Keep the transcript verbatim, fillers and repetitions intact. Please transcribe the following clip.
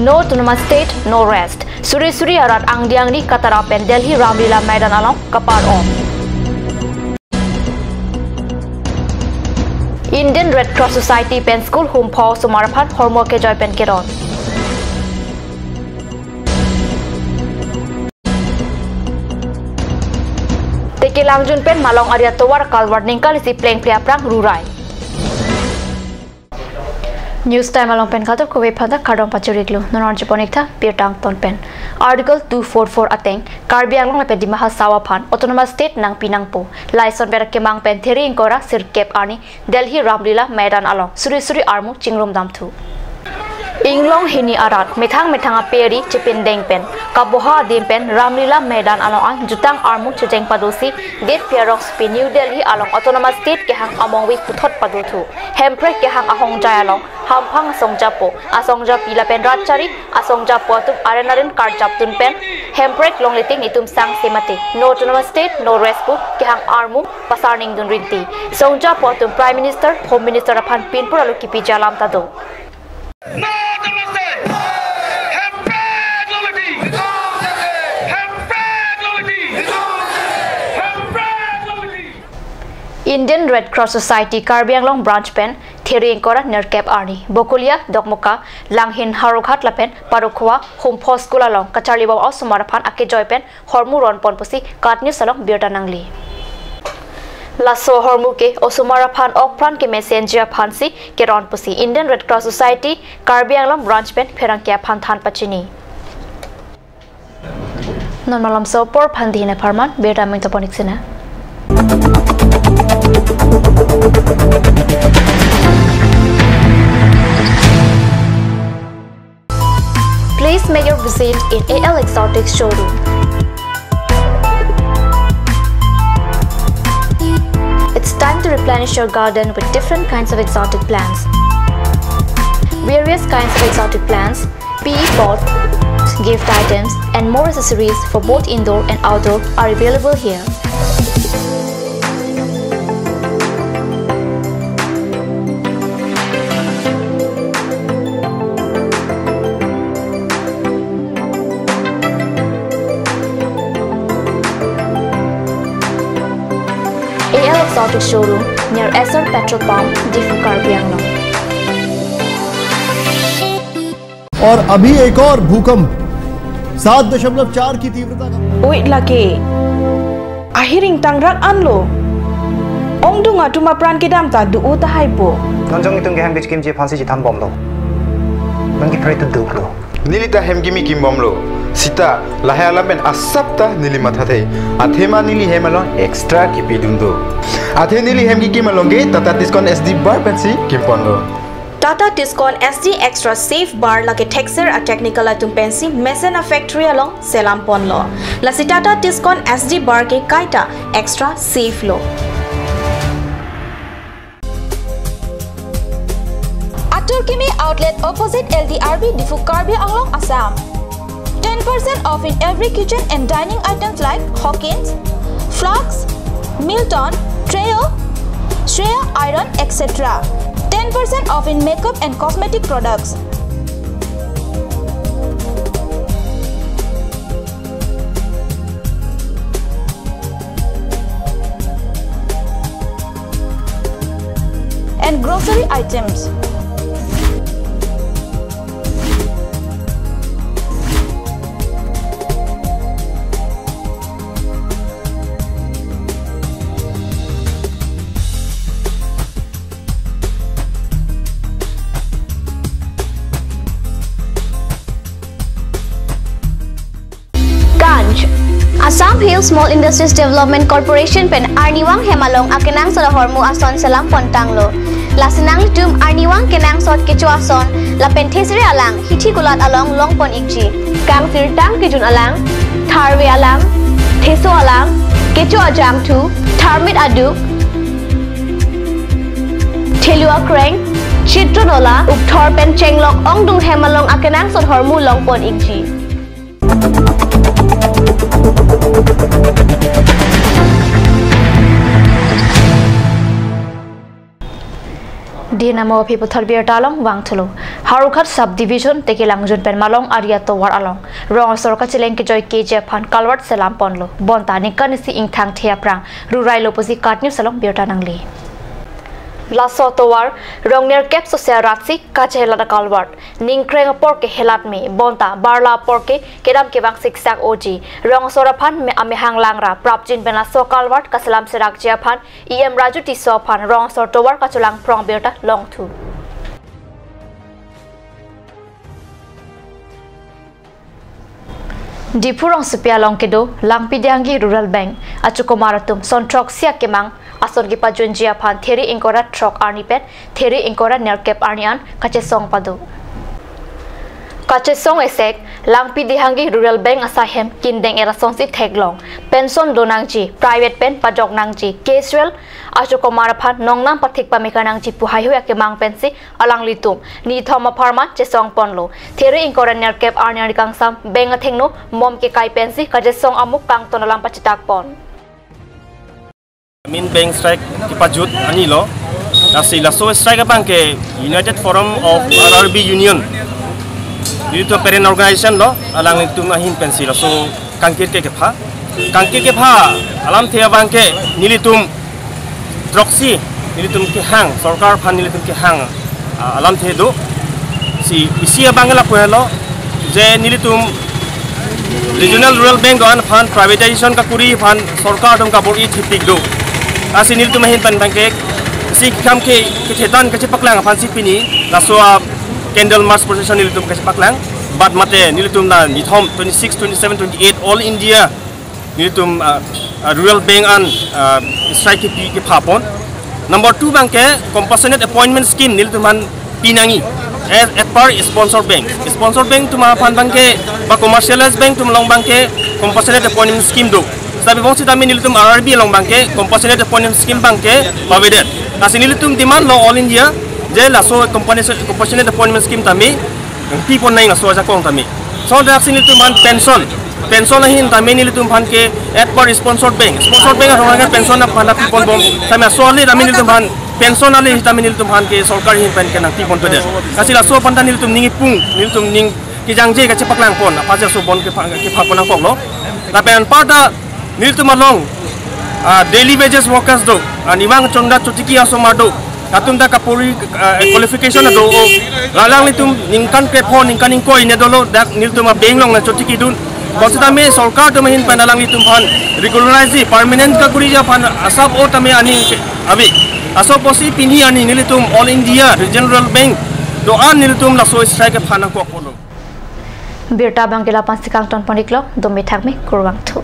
No Autonomous State, no rest. Suri suri arat angdi angdi katara pen Delhi Ramlila Maidan along kapar-on. Indian Red Cross Society pen school humpho osomar aphan hormu kejoi pen keron. Teke Langjun pen Malong area tovar culvert ningkan isi plengple aphrang rurai. News Time along pen kadokave aphanta kardom pachiriklo. Non arjupon ik tha birta angton pen. Article two four four ateng Karbi Anglong lapen Dima Hasao aphan Autonomous State nangpi nangpo. Lason ber kemang pen Thiri ingkoi ra sirkep arni Delhi Ramlila Maidan along suri suri armu chingrum damthu. Inglong hini arat methang methang aperi chepindeng pen kaboha adim pen Ramlila Maidan along an jutang armu chejeng padosi date phli arongsopi New Delhi along Autonomous State kehang amongve puthot padothu. Hemprek kehang ahongjai along hamphang asongjapo, asongjapi lapen ratchari asongjapo atum aren aren karjapdun pen Hemprek longle ting netum sangse mate No Autonomous State, no rest pu kehang armu pasarningdun rinti. Songjapo atum Prime Minister, Home Minister aphan pinpur alo kipiji alam ta do. No Autonomous State! Hemprek longle ting! Hemprek longle ting! Hemprek longle ting! Indian Red Cross Society Karbi Anglong Branch pen Thiri ingkoi ra nerkep arni Bokolia, Dokmoka, Langhin, Howraghat lapen Parokhowa humpho school along kacharlibom osomar aphan akejoi pen hormu ronpon pusi KAT News along birta nangli. Laso hormu ke osomar aphan okpran kemesenji aphansi keron pusi Indian Red Cross Society Karbi Anglong Branch pen pherangke aphan than pachini. Non malomso apor aphan dei hini apharman, birta mengtapon ik sina. Please make your visit in A L Exotic Showroom. It's time to replenish your garden with different kinds of exotic plants. Various kinds of exotic plants, P E pots, gift items, and more accessories for both indoor and outdoor are available here. A L Exotic Showroom near Essar Petrol Pump, Diphu, Karbi Anglong. और अभी एक और भूकंप सात दशमलव चार की तीव्रता का। Oi lake. Ahir ingtangrak anlo. Ongdung atum apran kedam ta do-o tahai po. Non jong itum kehang kechekimji aphansi chethanbomlo. Non kipre tu duklo. Neli ta hem kimi kimbomlo. Sita, lahai alam pen asap ta neli mathathe. Athema neli hem along extra kipidun do. Athe neli hem kikim along ke Tata Tiscon S D bar pensi kimponlo. Tata Tiscon S D Extra Safe Bar lake thekser a-technical atum pensi mesen a-factory along selamponlo. Lasi Tata Tiscon S D bar ke kaita extra safe lo. Atur Kimi Outlet opposite L D R B Diphu, Karbi Anglong, Assam. Ten percent off in every kitchen and dining items like Hawkins, Flask, Milton, Trio, Shreya Iron, et cetera. Ten percent off in makeup and cosmetic products. And grocery items. Ganj. Assam Hill Small Industries Development Corporation pen arnivang hem along akenangsot ahormu ason selampontanglo. Lasi nanglitum arnivang kenangsot kecho ason lapen thesere alang hithi kulat along longpon ikji. Kangsirtang kejun alang, tharve alang, theso alang, kecho ajangthu, tharmit aduk, thelu akreng, chitron ola, ukthor pen chenglok ongdung hem along akenangsot ahormu longpon ikji. Dei namo aphi puthot birta along vangthulo. Howraghat Sub Division Tekelangjun pen Malong Ari atovar along rong asor kacheleng kejoi keji aphan culvert selam ponlo. Bonta ningkan isi ingthangthe aphrang rurai lo pusi KAT News along birta nangli. Laso atovar rong nerkep sose arat si kachehelat a-culvert. Ningkreng apor ke helat me, bonta barla apor ke kedam kevang siksak oji. Rong asor aphan me amehang langra prapjin pen laso culvert kaselam serakji aphan E M Raju Tisso aphan rong asor tovar kacholang phrong birta longthu. Diphu rongsopi along kedo Langpi Dehangi Rural Bank achokomar atum son throksi akemang ason kepajunji aphan There ingkoi ra throk arni pen There ingkoi ra nerkep arni an kachesong pado. Kachesong esek Langpi Dehangi Rural Bank asahem kindeng era asonsi theklong, pension do nangji, private pen pajok nangji, casual achokomar aphan nongnam pathik pame kanangji pu haihui akemang pensi alanglitum nithom apharman chesong ponlo. There ingkoi ra nerkep arni arni kangsam bank athengno mom kekai pensi kachesong amuk kangton alam pachitak pon. Main bank strike kepajut arni lo. Lasi laso strike abang ke United Forum of R R B Union, ilitum parent organization lo, alanglitum ahin pensi laso kangkir ke kepha. Kangkir kepha alamthe abang ke nelitum throksi, nelitum kehang, sorkar aphan nelitum kehang, ah, alamthe do. Si isi abang ke lapu helo, je nelitum Regional Rural Bank do-an aphan privatization kakuri aphan sorkar atum kabor-i thipik do. Lasi nelitum ahin pen abang ke isi kam ke kethetan kachepaklang aphansi pini laso a-candle march procession nelitum kachepaklang. But mate nelitum la nithom twenty-six, twenty-seven, twenty-eight All India nelitum, ah, ah, Rural Bank an, ah, strike kepi kepha pon. Number two abang ke compassionate appointment scheme nelitum aphan pi nangji as, as per sponsor bank. Sponsor bank atum aphan abang ke ba commercialized bank atum along abang ke compassionate appointment scheme do. Seta bibong sitame nelitum R R B along abang ke compassionate appointment scheme abang ke pavedet. Lasi nelitum demand lo All India je laso compassionate, compassionate appointment scheme tame pipon nangji laso ajakong tame. So, dak si nelitum aphan pension. Pension ahin tame nelitum aphan ke as per sponsor bank. Sponsor bank arong ke pension aphan pipon bom. Tame so ale tame nelitum aphan pension ale tame nelitum aphan ke sorkar ahin pen ke nangpipon pedet. Lasi laso aphan ta nelitum ning ipung, nelitum ning kejangje kachepaklang pon. Apa je so bon kepha, kepha pon nangkoklo. Lapen anparta nelitum along, ah, daily wages workers do, ah, niwang chonda chotiki asomar do, latum ta kapori, ah, qualification do, o, alanglitum ningkan krepho, ningkan ingkoi ne dolo, dak nelitum a-bank along nangchotiki dun. Bonsitame sorkar atum ahin pen alanglitum aphan regularize, permanent kakuriji aphan asap o tame ani ave. Laso apotsi pini ani nelitum All India Regional Rural Bank do-an nelitum laso strike aphan nangkok polo. Birta abang ke la-ansi kangton pon-iklo, dome thakme, kurvangthu.